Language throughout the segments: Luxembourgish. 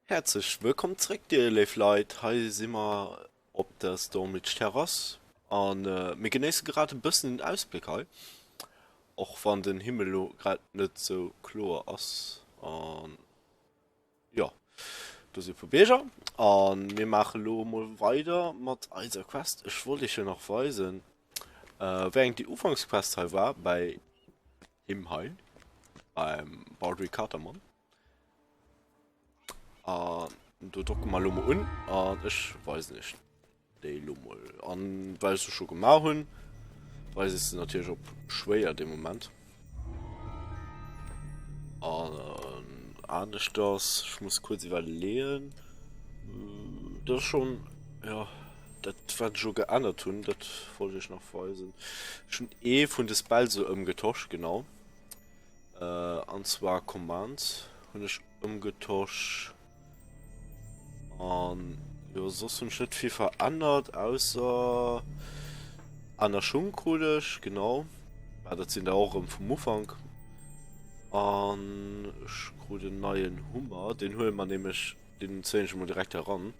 Häerzlech wëllkomm zréck dir léif Leit, hei si mer op der Stormridge Terrasse an mir genéisse grad e bëssen den Ausbléck hei, och wann den Himmel lo grad net sou kloer ass. An jo, do si puer Bierger an mir maache lo mol weider mat eiser Quest. Ech wollt iech jo nach weisen wéi eng déi Ufanksquest hei war bäi him hei, beim Baldry Cartermann. An do docke mer lo mol un an ech weisen iech déi lo mol. An well ech se scho gemaach hunn, weise ech se natierlech op schwéier de Moment. An aneschters, ech muss kuerz iwwerleeën, dat ass schonn, jo, dat wat ech elo geännert hunn, dat wollt ech iech nach weisen. Ech hunn ee vun de Spells elo ëmgetosch, genau. An zwar Command hunn ech ëmgetosch. An jo, soss hunn ech net vill verännert, ausser aner Schung krut ech, genau. Bah, dat sinn der och erëm vum Ufank. An ech krut en neien Hummer, deen huele mer nämlech, deen zéien ech emol direkt eran.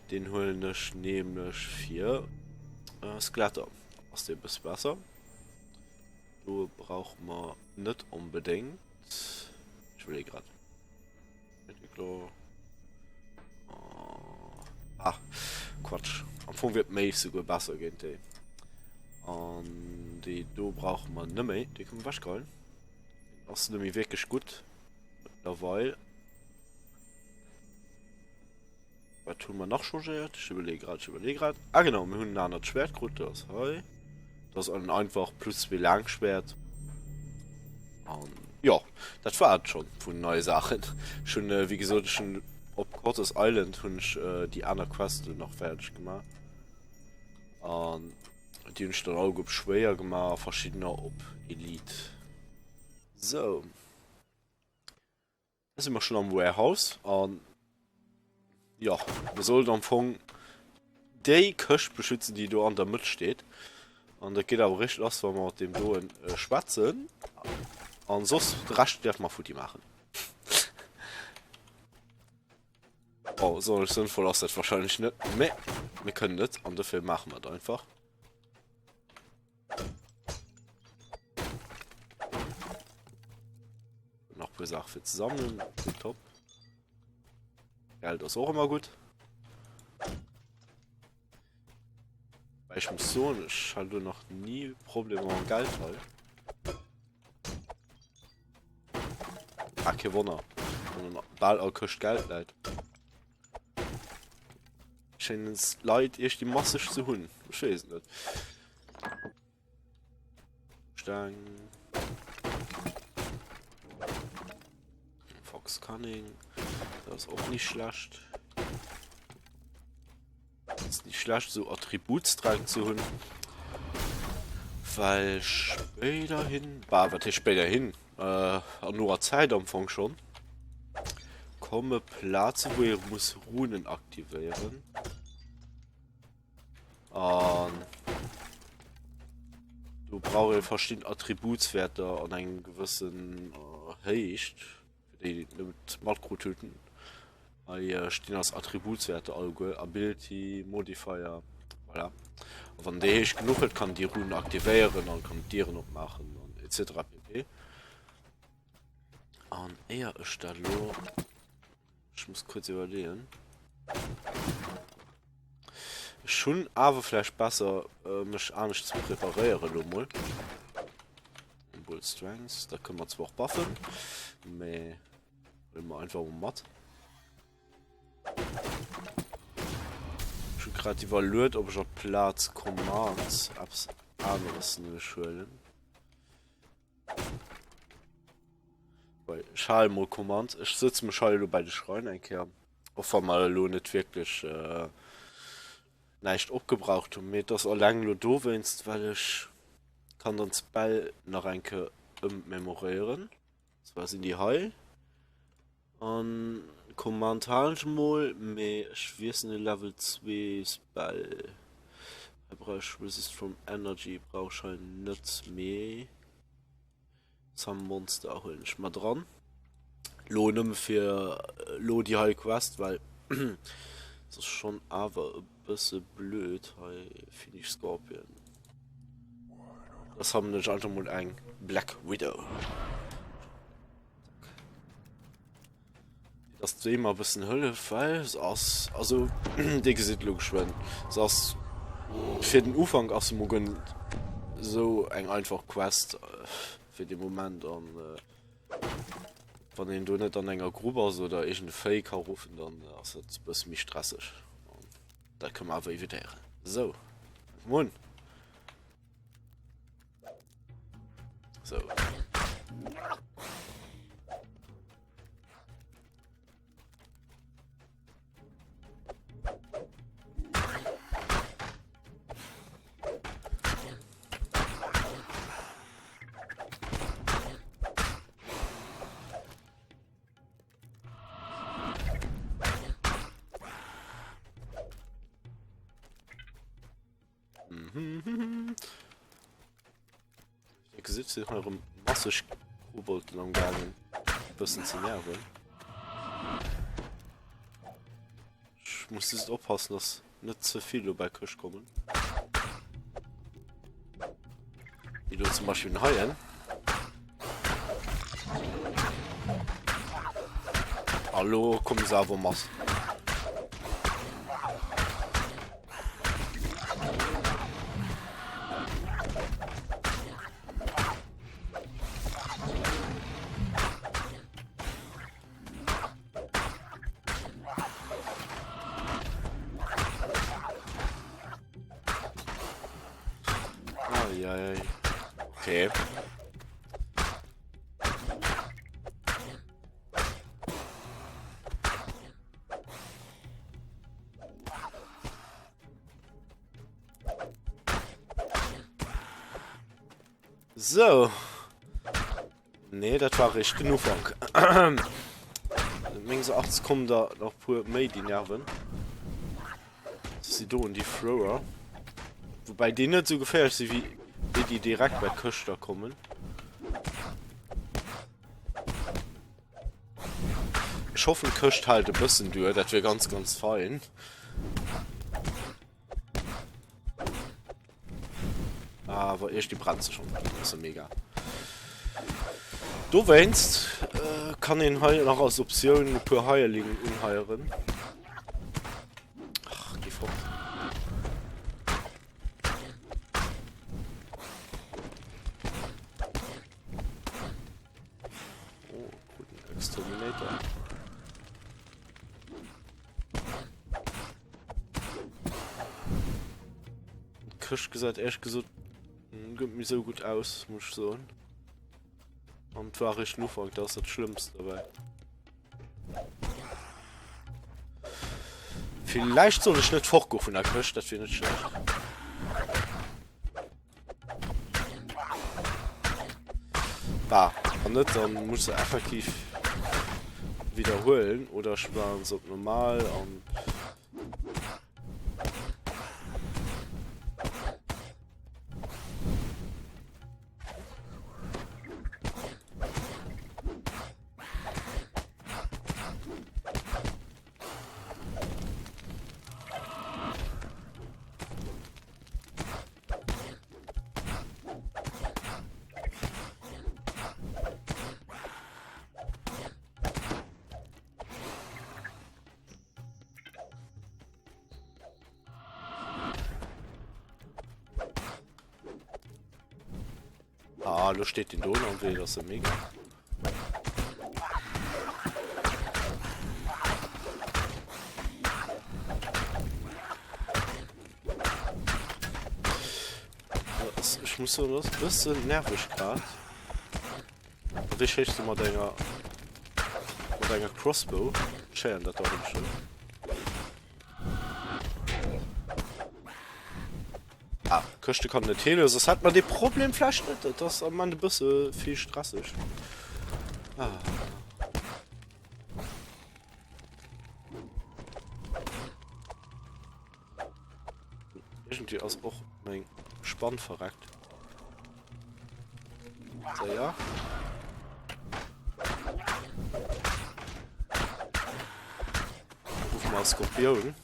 Deen huelen ech nämlech fir Skeletter, ass dee e bësse besser. Do brauche mer net onbedéngt. Ech iwwerleeë grad. Ah, Quatsch. Am Fong wier d'Maeve souguer besser géint déi. An déi do brauche mer net méi. Déi kënne mer ewechgeheien. Ass net méi wierklech gutt mëttlerweil. Wat hu mer nach changéiert? Ech iwwerleeë grad, ech iwwerleeë grad. Ah genau, mir hunn en anert Schwäert krut, dat ass hei. Dat ass en einfach plus 2 Laangschwäert. An jo, dat war et schonn vun neie Saachen. Ech hunn, wéi gesot, ech hunn op Cortes Island hunn ech déi aner Quest elo nach fäerdeg gemaach. An déi hunn ech dann alleguer op schwéier gemaach a verschiddener op Elite. Sou. Da si mer schon am Warehouse an jo, mir sollen am Fong déi Këscht beschützen, déi do an der Mëtt steet. An dat geet awer richteg lass, wa mer mat deem doen äh, schwätzen. An soss de Rescht däerfe mer futti maachen. Oh, sonderlech sënnvoll ass dat wahrscheinlech net, mä mir kënnen et an dofir maache mer et einfach. Nach puer Sachen fir ze sammeln. Top. Geld ass och ëmmer gutt. Ech muss soen, ech hat do nach nie Problemer mam Geld hei. Ah, kee Wonner. Wann bal all Këscht Geld läit. Schéinen es Leit iech déi masseg ze hunn. Ech weess et net. Steng. Fox Cunning. Das ist auch nicht schlecht. Das ist nicht schlecht, so Attributstrank zu hunn. Well spéiderhin, bah, wat heescht spéiderhin? Äh, an noer Zäit am Fong schon. Komme Plaze, wou ee muss Runen aktivéieren. An do brauch ee verschidden Attributswäerter an engem gewëssen Héicht, fir déi, déi et net matkrut hunn. Hei stinn als Attributswäerter alleguer Ability, Modifier, voilà. A wann déi héich genuch huet, kann déi Runen aktivéieren an kann Dieren opmaachen an etc pp. An éier ech dat elo, ech muss kuerz iwwerleeën. Ech hunn awer vläicht besser mech anescht ze preparéieren elo mol. Bull Strength, da kënne mer zwar och buffen, mee Huele mer einfach mol mat. Ech hu grad iwwerluet, ob ech op Plaz Commands eppes aneres nämlech huelen. Well ech hale mol Command. Ech sëtze mech hei elo bei de Schrein eng Kéier. Och wa mer elo net wierklech äh, näischt opgebraucht hunn. Mee et ass alleng elo dowéinst, well ech kann dann d'Spell nach eng Kéier ëmmemoréieren. Zwar sinn déi hei an Command halen ech mol, mee ech wiesselen de Level 2 Spell. Hei brauch ech Resist from Energy brauch ech hei net mee Some Monster huelen ech mat dran. Lo nëmme fir lo déi hei Quest, well se ass schonn awer e bësse blöd hei. Finish Scorpion. Das haben ech einfach mol eng Black Widow. Dass déi mer e bëssen hëllef, well se ass, also dir gesitt elo geschwënn, se ass fir den Ufank ass se mol guer net esou eng einfach Quest fir de Moment an wann een do net an enger Grupp ass oder iergend e Véi ka ruffen, dann ass dat e bësse méi stresseg. Dat kënne mer awer evitéieren. Sou, fänke mer un. Sou. Dir gesitt, sinn hei erëm masseg Kobolten am gaangen e bëssen ze nerven. Ech muss just oppassen, dass net ze vill lo bei Këscht kommen. Wéi do zum Beispill den Haien. A lo komme se awer mass. Eieiei. Okay. So. Nee, dat war réischt den Ufank. Mengs Erachtens kommen der nach puer méi, déi nerven. Si do un déi Thrower. Wobäi déi net sou geféierlech si wéi déi, déi direkt bei d'Këscht da kommen. Ech hoffen d'Këscht hält e bëssen duer, dat wier ganz ganz fein. Awer iergdi brennt se schon. Dat ass mega. Dowéinst äh, kann een hei nach als Optioun e puer Heierlingen unheieren. Ach, geh fort. Oh, guten Exterminator. D'Këscht gesäit éierlech gesot net méi sou gutt aus, muss ech soen. An et war eréischt den Ufank, dat ass dat Schlëmmst dobäi. Villäicht soll ech net fortgoe vun der Këscht, dat wier net schlecht. Bah, wann net, dann muss se effektiv wiederhuelen oder ech maachen se op normal an Ah, lo steet den do am Wee, das ist mega. Ech muss soen, das ass e bëssen nerveg grad. Wéi schéiss du mat enger mat enger Crossbow? Ech héieren dat da erëm schonn. Ah, Këschte kann net heelen, soss hätt mer dee Problem vläicht net. Dat ass am Ende e bësse vill stresseg. Ah. Irgendwie ass och meng Spann verreckt. So, ja. enger Skorpioun.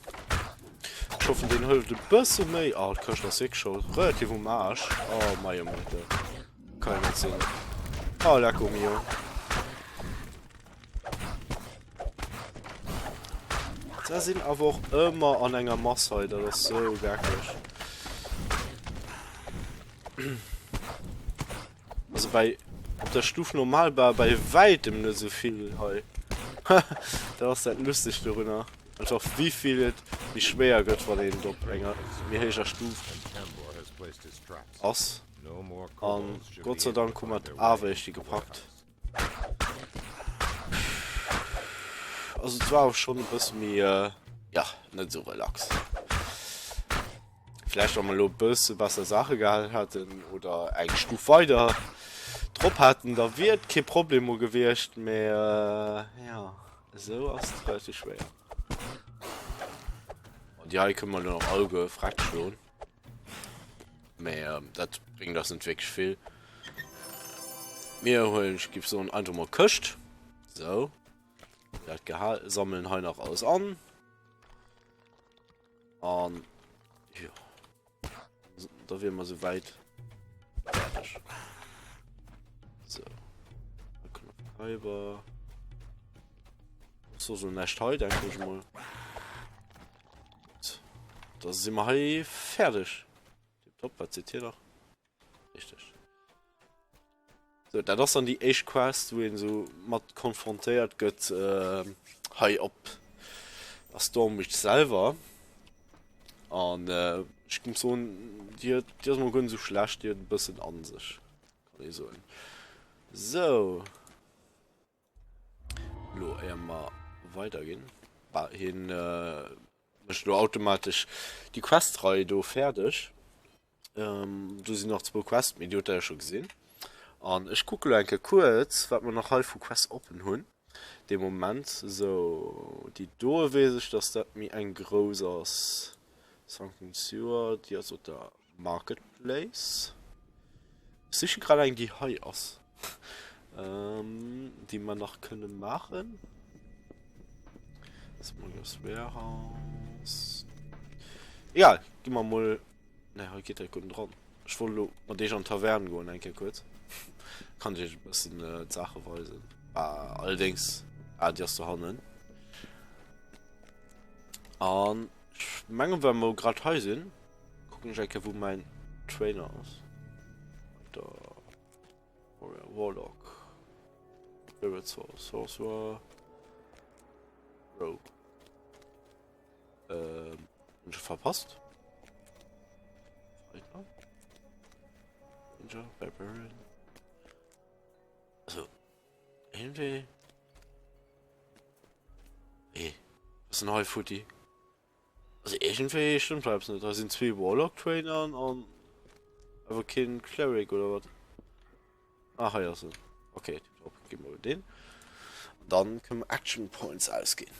Ech hoffen deen hëlleft e bësse méi. Oh, d'Këscht ass wierklech scho relativ um Aarsch. Oh mei oh mei, dat kann jo net sinn. Oh lecko mio. Da sinn awer och ëmmer an enger Mass hei, dat ass sou geckeg. Also bei op der Stuf normal war bei wäitem net sou vill hei. Dat ass dat Lustegt dorunner. Einfach wéi vill et méi schwéier gëtt, wann een op enger méi héijer Stuf ass. An Gott sei Dank hu mer awer éischt déi gepackt. Also et war awer schonn e bësse méi, ja, net esou relax. Vläicht wa mer elo e bësse besser Saache gehal hätten oder eng Stuf weider drop hätten, da wier et kee Problem mo gewiescht, mee jo, esou ass et relativ schwéier. An déi hei kënne mer elo nach alleguer freck schloen, mee dat bréngt eis net wierklech vill. Mir huelen, ech géif soen, einfach mol d'Këscht. Sou, dat gehal sammelen hei nach alles an. An jo, da wier mer souwäit fäerdeg. So. Da kënne mer heiber. Ass soss elo näischt hei, denken ech mol. Gutt. Da si mer hei fäerdeg. Tipptopp, wat seet hie nach? Richteg. So, dat ass dann déi éischt Quest, wou een esou mat konfrontéiert gëtt äh, hei op der Stormwitch selwer. An äh, ech muss soen, déi huet, déi ass mol guer net esou schlecht, déi huet e bëssen an sech, kann ee soen. So. Lo éier mer weiderginn, bah, hien äh, mécht lo automatesch déi Quest-Rei do fäerdeg. Ähm, do sinn nach zwou Quests, mee déi hutt der jo scho gesinn. An ech kucke lo eng Kéier kuerz, wat mer nach hei vu Quests oppen hunn de Moment. Sou, déi doe weess ech, dass dat méi eng grouss ass. Sunken Sewer, déi ass op der Marketplace. Ech siche grad eng, déi hei ass. Ähm, déi mer nach kënne maachen. Smugglers Warehouse. Egal, gi mer mol. Ne, hei geet dat guer net ran. Ech wollt elo mat iech an d'Taverne goen, eng Kéier kuerz. Kann ech iech e bëssen äh, d'Saache weisen. Ah, allerdéngs, ah, déi ass dohannen. An ech mengen, well mer grad hei sinn, kucken ech eng Kéier, wou mäin Trainer ass. Da Warrior Warlock. Spirit Source, Sorcerer. Rogue. Ähm, hun ech verpasst? Fighter? Ranger, Barbarian. Also, irgendwie. Hey, was ist denn hei futti? Also irgendwie stimmt da eppes net. Da sinn zwee Warlock Trainern an awer keen Cleric oder wat? Ah, hei ass en. Okay, tipptopp. Gi mer den. An dann kënne mer Action Points ausginn.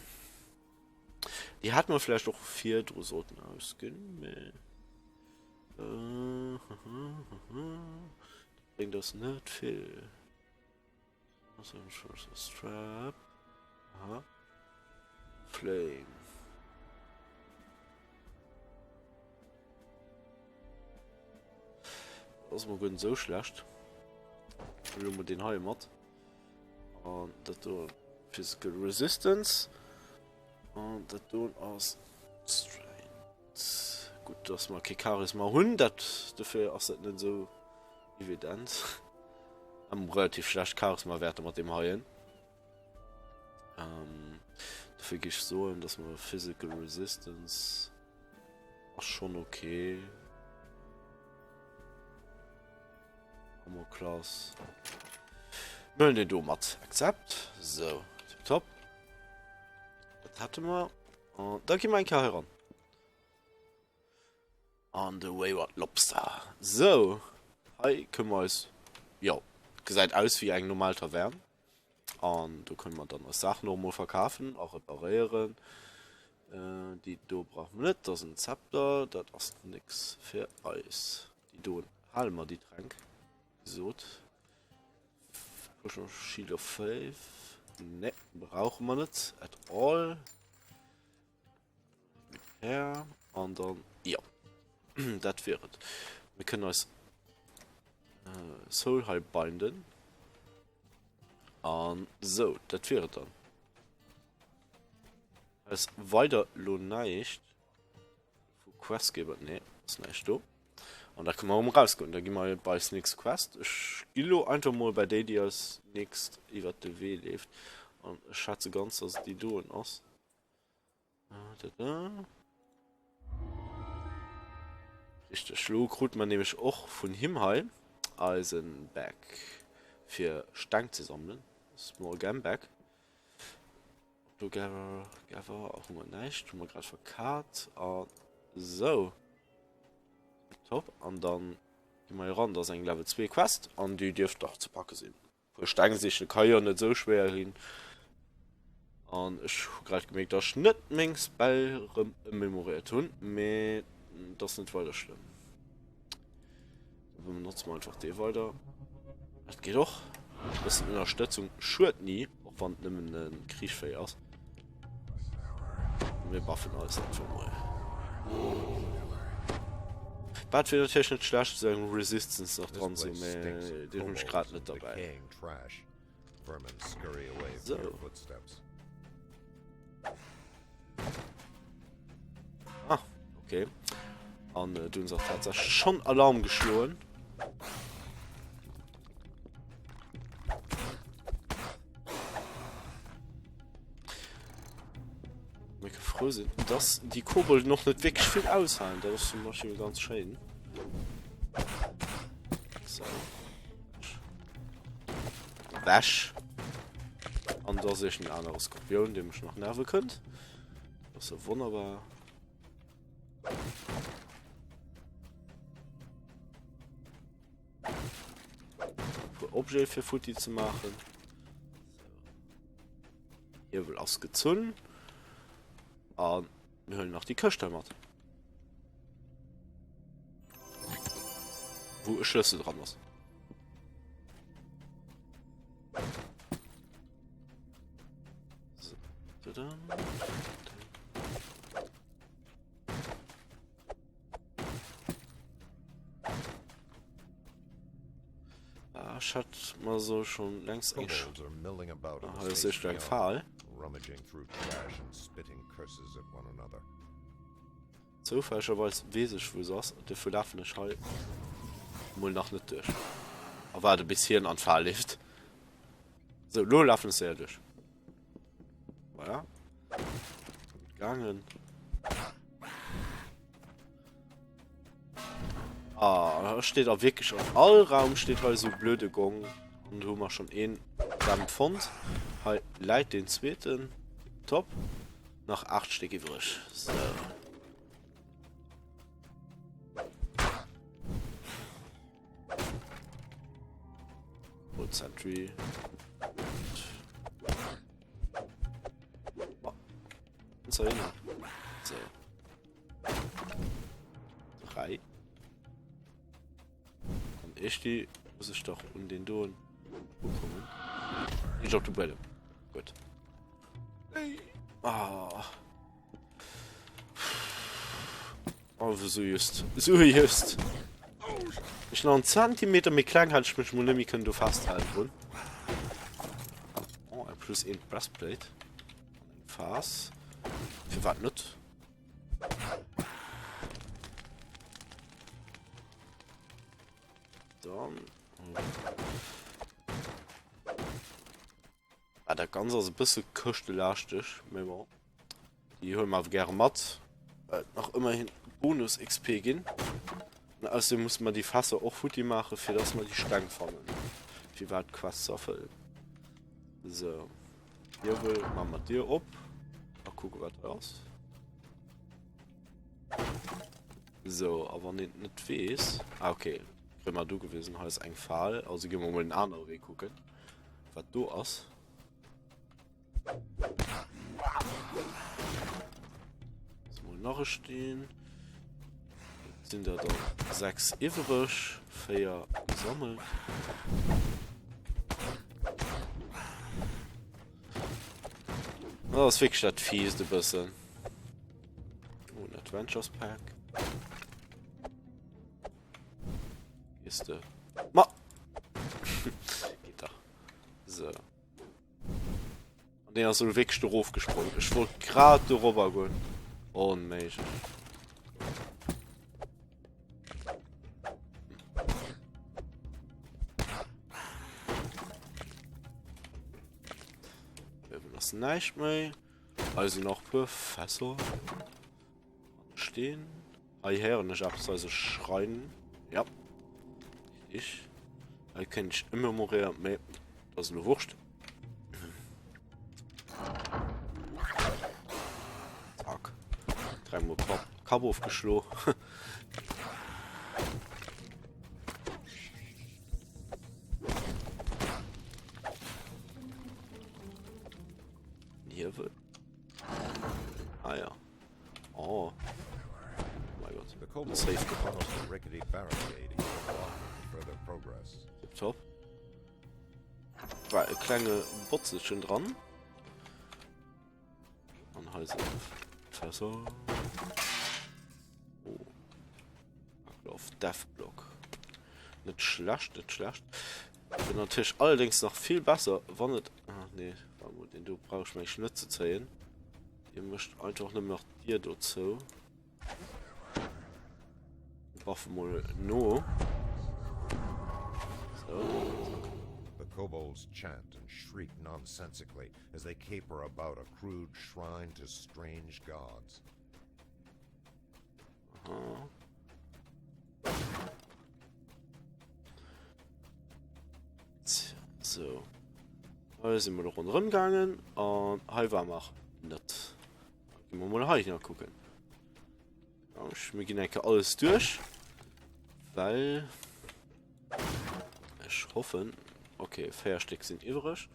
Déi hätte mer vläicht och virdru sollten ausginn, mee äh, bréngt eis net vill. Strap. Aha. Flame. Das ass mol guer net sou schlecht. Huele mer deen hei mat. An dat do Physical Resistance. An dat do ass Strength. Gutt, dass mer kee Charisma hunn, dat dofir ass dat net sou evident. Am relativ schlecht Charisma-Wäerter mat deem heien. Ähm, dofir gi ech soen, dass mer Physical Resistance ass schon okay. Armor Class. Mir huelen den do mat. Accept. So, tipptopp. Dat hätte mer. An da gi mer eng Kéier hei ran. An de Wayward Lobster. Sou, hei kënne mer eis, jo, gesäit aus wéi eng normal Taverne. An do kënne mer dann eis Saachen och emol verkafen a reparéieren. Déi do brauche mer net. Dat ass en Zepter, dat ass nix fir eis. Déi do hale mer, déi Tränk, wéi gesot. Shield of Faith, ne, brauche mer net at all. An dann, jo, dat wier et. Mir kënnen eis Soul hei binden. An sou, dat wier et dann. Ass weider lo näischt vu Questgeber? Nee, ass näischt do. An da kënne mer erëm rausgoen. Da gi mer bei eis nächst Quest. Ech gi lo einfach mol bei déi, déi eis nächst iwwert de Wee leeft. An ech schätze ganz, dass et déi doen ass. Richteg, lo krute mer nämlech och vun him hei eisen Bag fir Steng ze sammelen. Small Gem Bag. Do Gather hu mer näischt, hu mer grad verkat. A sou. Top. An dann gi mer hier ran. Dat ass eng Level 2 Quest an déi dierft dach ze packe sinn. Puer Steng siche ka jo net sou schwéier ginn. An ech hu grad gemierkt, dass ech net meng Spell rëm ëmmemoréiert hunn, mee dat ass net weider schlëmm. Da benotze mer einfach dee weider. Dat geet och. E bëssen Ënnerstëtzung schued ni, och wann et nëmmen e Krichvéi ass. Mir buffen eis einfach mol. Wat wier natierlech net schlecht, esou eng Resistance nach dran ze hunn, mä deen hunn ech grad net derbäi. Sou. Ah, okay. An äh, du hunn se och tatsächlech schonn Alarm geschloen. Mir kënne frou sinn, dass déi Kobolden och net wierklech vill aushalen. Dat ass zum Beispill ganz schéin. So. Wäsch. An da sehe ich en anere Skorpion, dee mech nach nerve kënnt. Das ist ja wunderbar. Puer Objet fir futti ze maachen. Hiewel ass gezunn. An mir huelen nach déi Këscht hei mat. Wou e Schlëssel dran ass. So. Tada. Ah, ech hat mer so schon längst eng Sch ah, hei ass echt eng Fal. Zoufällegerweis weess ech wou se ass, dofir lafen ech hei mol nach net duerch a waarde bis hien an d'Fal leeft. Sou, lo lafen ech séier duerch. Voilà. Gut gaangen. Ah, da steet a wierklech an all Raum steet hei esou blöde Gong. An do hu mer schon een Gem fonnt. Hei läit den zweeten. Top. Nach 8 Stéck iwwreg. So. Old Sentry. Oh. So. 3. An ech die muss ich doch un den doen ukommen. Ich op de Buedem. Gut. Ah. Oh, so just. So just. Ich noch einen Zentimeter méi kleng hätt ich mech mol net méi kënnen do festhalen drun. Oh, ein plus een Breastplate. An eng Faass. Firwat net? Dann. Ah, dat Ganze ass e bësse këschtelaaschteg, mee bon. Déi huele mer awer gäre mat, well et nach ëmmerhin Bonus-XP ginn. An ausserdeem musse mer déi Fässer och futti maachen, fir dass mer déi Steng fannen, fir iwwerhaapt d'Quest ze erfëllen. Sou, Hiewel, maache mer d'Dier op a kucke wat hei ass. Sou, a wann een et net weess... Ah, okay, kréie mer do gewisen, hei ass eng Fal, also gi mer mol en anere Wee kucken, wat do ass. Mol nach e Steen. Sinn der dann 6 iwwreg, 4 gesammelt. Dat ass wierklech dat Fiest e bëssen. Oh, net. Adventures Pack. Gees de. Ma! Geet dach. So. An deen ass elo wierklech do erofgesprong. Ech wollt grad do robber goen. Onméiglech. Uewen ass näischt méi. Hei sinn och puer Fässer stehen. Hei héieren ech eppes eise schreien. Ja. Ich. Hei kéint ech ëmmemoréieren, mee dat ass elo wurscht. Zack. Dräimol Kapp, Kapp ofgeschlo. Niewel. Ah ja. Oh. Mein Gott. The kobolds Safe put gepackt. up a rickety barricade here blocking further progress. Top. War e klenge Botzelchen dran. An hei sind Fässer. Oh. Auf Death Block. Net schlecht, net schlecht. Wär natierlech allerdéngs nach vill besser, wann et... Ah, nee, warte mal, den do brauch ich mech net ze zéien. Dee mécht einfach nëmmen nach d'Dier do zou. Waffe mol no. So. The kobolds chant and shriek nonsensically as they caper about a crude shrine to strange gods. Aha. So. Hei si mer ronderëm gaangen an hei war mer net. Ginn mer mol hei hin kucken. Mir ginn enke alles duerch, well ech hoffen, okay, 4 Stéck sinn iwwereg.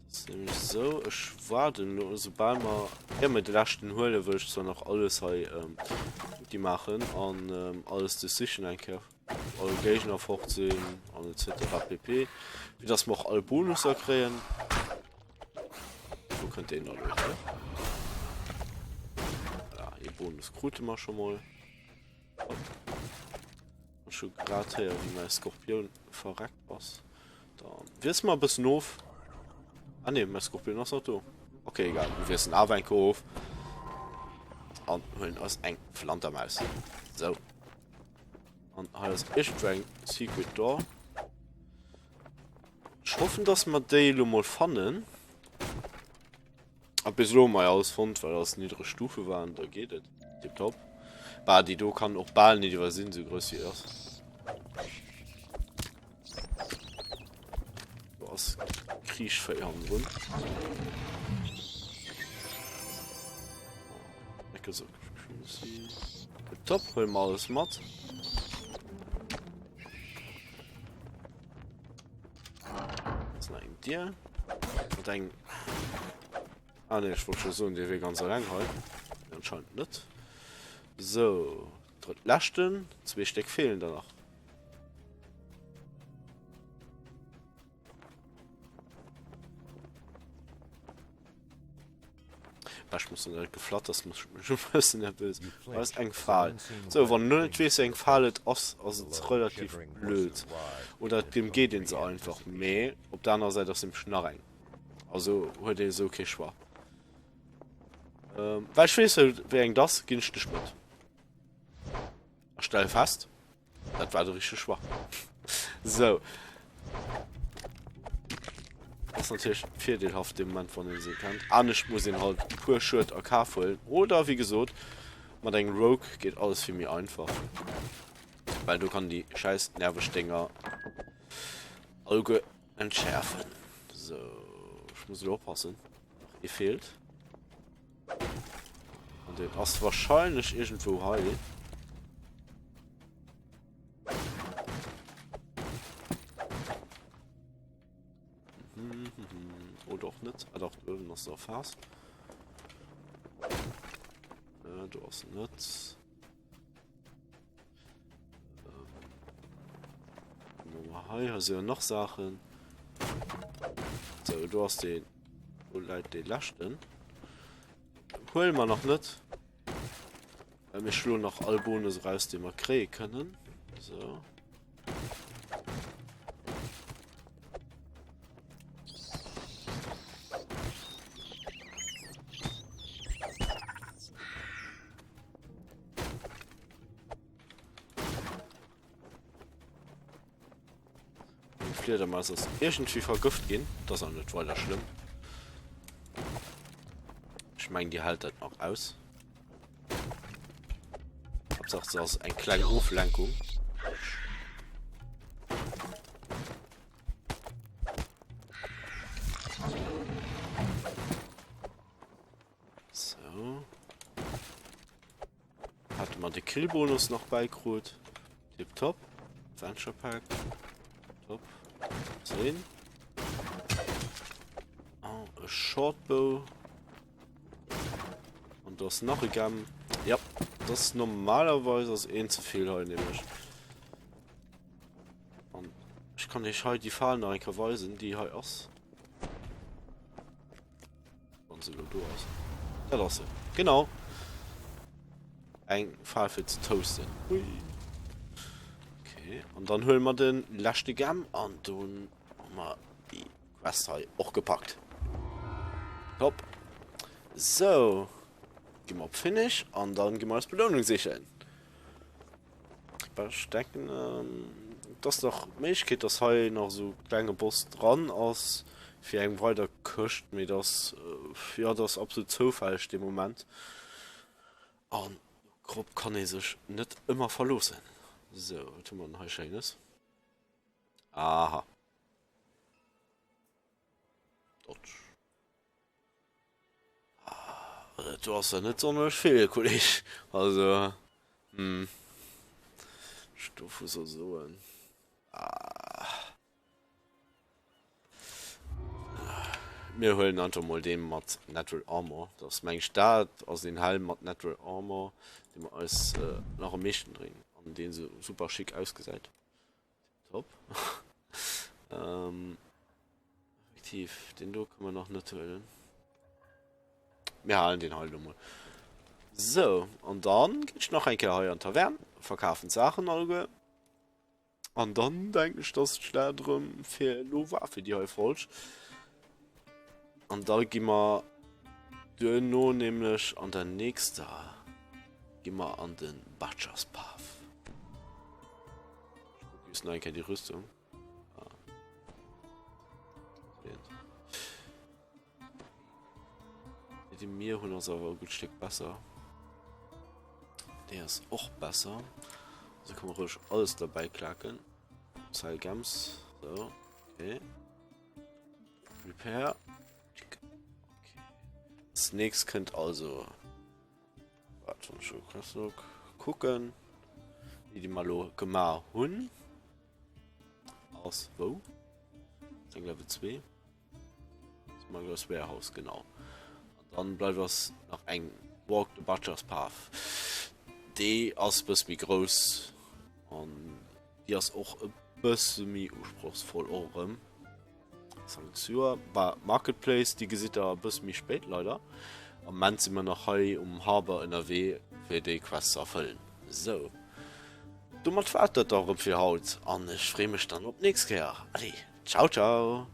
Das ist nämlich so, ech waarden lo, soubal mer, ier mer de leschten huelen, wëll ech zwar nach alles hei ähm, die maachen an ähm, alles duerchsichen eng Kéier. All Géigner fort sinn an etc pp. Fir dass mer och all Bonusser kréien. Wo kënnt deen da lo hier? Voilà, ee Bonus krute mer scho mol. Hopp. Ech hu grad héier wéi mäi Skorpioun verreckt ass. Da wiesse mer e bëssen of. Ah nee, mäi Skorpioun ass nach do. Okay, egal, mir wiessen awer eng Kéier of an huelen eis eng Flantermaus. Sou. An hei ass iergendwou eng Secret Door. Ech hoffen, dass mer déi elo mol fannen. A bis elo hu mer ja alles fonnt, well alles niddreg Stufe waren, da geet et tiptop. Bah, déi do kann och bal net iwwersinn, sou grouss wéi ass. Do ass Kriechvéi hannendrun. Top, huele mer alles mat. Ass nach eng Dier. Mat eng. Ah ne, ech wollt scho soen, déi wier ganz alleng hei. Anscheinend net. So, drëtt leschten. Zwee Stéck feelen der nach. Ech muss net geflattert muss ich mich bëssen nervös. Was eng Fal. So wann du net weess eng Fal et ass, ass et relativ blöd. Oder dem geet een se einfach. Mee op der anerer Säit ass nämlech nach eng. Also huet ee sou kee Choix. Ähm, well ech weess wéi eng et ass, ginn ech dech mat. A stell fest, Dat war de richtege Choix. So. Das ist natürlich virdeelhaft dem Moment, wann een se kennt. Anescht muss een halt puer Schued a Kaf huelen. Oder, wéi gesot, mat engem Rogue geet alles vill méi einfach. Well do kann déi scheiß nerveg Dinger alleguer entschärfen. So, ich muss elo oppassen. Nach ee fehlt. An den ass wahrscheinlech irgendwou hei. Oder och net. Ah, doch, do uewen ass se erfaasst. Äh, do ass se net. Ähm, hei hei si jo nach Saachen. So, do ass deen. Do läit dee leschten. Huele mer nach net. Well mir schloen nach all Bonus eraus, dee mer kréie kënnen. So. Eng Fliedermaus ass iergendwéi vergëft ginn. Dat ass awer net weider schlëmm. Ech mengen, déi hält dat nach aus. Haaptsaach se ass eng kleng Oflenkung. So. Hate mer de Killbonus nach bäikrut. Tipptopp. Adventure Pack. Top. 10. Oh, e Shortbow. An do ass nach e Gem. Ja, das ist normalerweise ass een ze vill hei nämlech. An ich kann iech hei die Fal nach eng Kéier weisen, déi hei ass. Wann se elo do ass. Dat ass se. Genau. Eng Fal fir ze toasten. Hui. Okay. An dann huele mer de leschte Gem an dunn hu mer déi Quest hei och gepackt. Top. So. Gi mer op Finish an dann gi mer eis Belounung sichen. Ech denken et ass nach d'Méiglechkeet dass hei nach esou klenge Boss dran ass fir eng weider Këscht, mee dass jo dat ass absolut zoufälleg dee Moment an drop kann ee sech net ëmmer verloossen. Sou wat hu mer denn hei schéines? Aha. Dodge. Du ass ja net sonderlech vill, Kolleg. Also, hm. Ech dovu soll soen. Ah. Mir huelen einfach mol dee mat Natural Armor. Dat ass meng ech dat ass een Helm mat Natural Armor, dee mer eis nach am meeschten dréint an dee sou super chic ausgesäit. Top. ähm, effektiv, den do kann man nach net huelen. Wir halen den halt mal. So, an dann geh ich nach eng Kéier hei an Taverne, verkafen d'Saachen alleguer. An dann denken ich, dass ich da drëm fir lo war fir déi hei Folg. An da gi mer duerno nämlech an der nächster gi mer an den Butcher's Path. Ich guck just noch eng Kéier déi Rüstung. Ah. Déi mir hunn ass awer e gutt Stéck besser. Déi ass och besser. Also kann man ruhig alles dabei klaken. Sell Gems. So, okay. Repair. Okay. Als nächstes könnt also Warte, schon gucken, wie die mal lo gemacht hun. Ass wou? Eng Level 2. Smugglers Warehouse, genau. An dann bleift ass nach eng Walk the Butcher's Path. Déi ass e bësse méi grouss an déi ass och e bësse méi usprochsvoll och erëm. Sanctuar war Marketplace, déi gesitt der e bësse méi spéit leider. Am Moment si mer nach hei um Harbour ënnerwee fir déi Quest ze erfëllen. Sou, domat war et dat da erëm fir haut an ech free mech dann op d'nächst Kéier. Allez, ciao ciao!